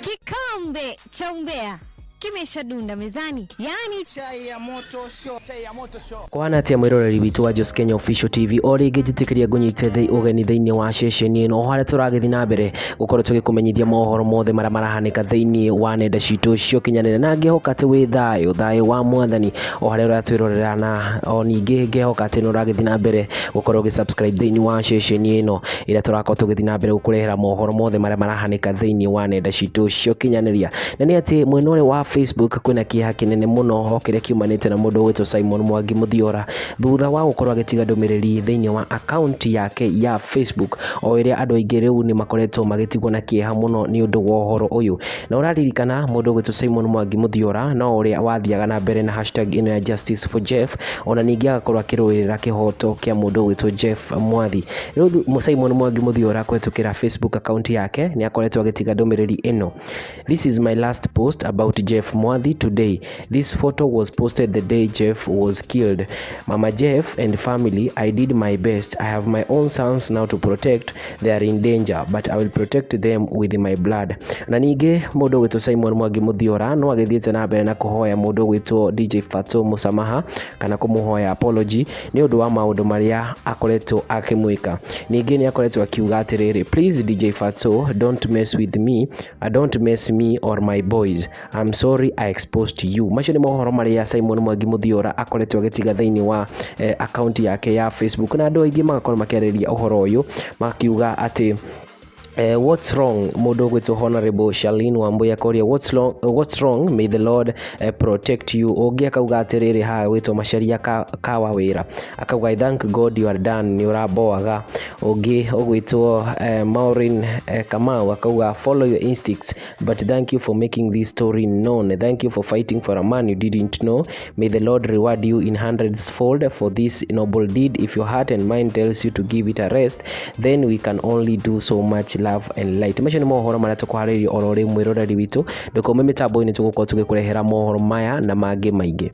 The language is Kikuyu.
Kikombe cha umbea kimeshadunda mezani, yaani Chai ya moto show. Chai ya moto show. Kwana atia mwiroreri witũ wa Jos Kenya Official TV, o rĩngĩ njĩtĩkĩria ngũnyite thĩ ũgeni thĩinĩ wa ceceni ĩno, o harĩa tũragĩthiĩ na mbere gũkorwo tũgĩkũmenyithia mohoro mothe marĩa marahanĩka thĩinĩ wa nenda citũ cia ũkinyanĩria. Na ngĩhoka atĩ wĩ thayũ, thayũ wa Mwathani o harĩa ũratwĩrorera, na o ningĩ ngehoka atĩ nĩ ũragĩthiĩ na mbere gũkorwo ũgĩ subscribe thĩinĩ wa ceceni ĩno ĩrĩa tũrakorwo tũgĩthiĩ na mbere gũkũrehera mohoro mothe marĩa marahanĩka thĩinĩ wa nenda citũ cia ũkinyanĩria. Na nĩ atĩ mwena ũrĩa wa Facebook kwĩna kĩeha kĩnene mũno o kĩrĩa kiumanĩte na mũndũ ũgwĩtwo Simon Mwangi Mũthiora thutha wa gũkorwo agĩtiga ndũmĩrĩri thĩinĩ wa account yake ya Facebook, o ĩrĩa andũ aingĩ rĩu nĩ makoretwo magĩtigwo na kĩeha mũno nĩ ũndũ wa ũhoro ũyũ. Na ũraririkana mũndũ ũgwĩtwo Simon Mwangi Mũthiora no ũrĩa wathiaga na mbere na hashtag ĩno ya Justice for Jeff, ona ningĩ agakorwo akĩrũĩrĩra kĩhoto kĩa mũndũ ũgwĩtwo Jeff Mwathi. Rĩu Simon Mwangi Mũthiora kũhetũkĩra Facebook account yake nĩ akoretwo agĩtiga ndũmĩrĩri ĩno: "This is my last post about Jeff Mwathi today. This photo was posted the day Jeff was killed. Mama Jeff and family, I did my best. I have my own sons now to protect. They are in danger, but I will protect them with my blood." Na ningĩ mũndũ ũgwĩtwo Simon Mwangi Mũthiora no agĩthiĩte na mbere na kũhoya mũndũ ũgwĩtwo DJ Fatxo mũsamaha kana kũmũhoya apology nĩ ũndũ wa maũndũ marĩa akoretwo akĩmwĩka. Ningĩ nĩ akoretwo akiuga atĩrĩrĩ, "Please DJ Fatxo, don't mess with me, don't mess me or my boys. I'm sorry I exposed you." Macio nĩ mohoro marĩa Simon Mwangi Mũthiora akoretwo agĩtiga thĩinĩ wa account yake ya Facebook, na andũ aingĩ magakorwo makĩarĩrĩria ũhoro ũyũ makiuga atĩ "What's wrong?" Mũndũ ũgwĩtwo Honorable Charlene Wambui akoria, "What's wrong? What's wrong? May the Lord protect you." Ũngĩ akauga atĩrĩrĩ, haha gwĩtwo Macharia Kawa Wĩra akauga, "I thank God you are done, nĩ ũramboaga." Ũngĩ ũgwĩtwo Maureen Kamau akauga, "Follow your instincts, but thank you for making this story known. Thank you for fighting for a man you didn't know. May the Lord reward you in hundreds fold for this noble deed. If your heart and mind tells you to give it a rest, then we can only do so much. Love and light." Macio nĩ mohoro marĩa tũkũharĩria oro rĩmwe. Roreri witũ, ndũkaume mĩtambo-inĩ, tũgũkorwo tũgĩkũrehera mohoro maya na mangĩ maingĩ.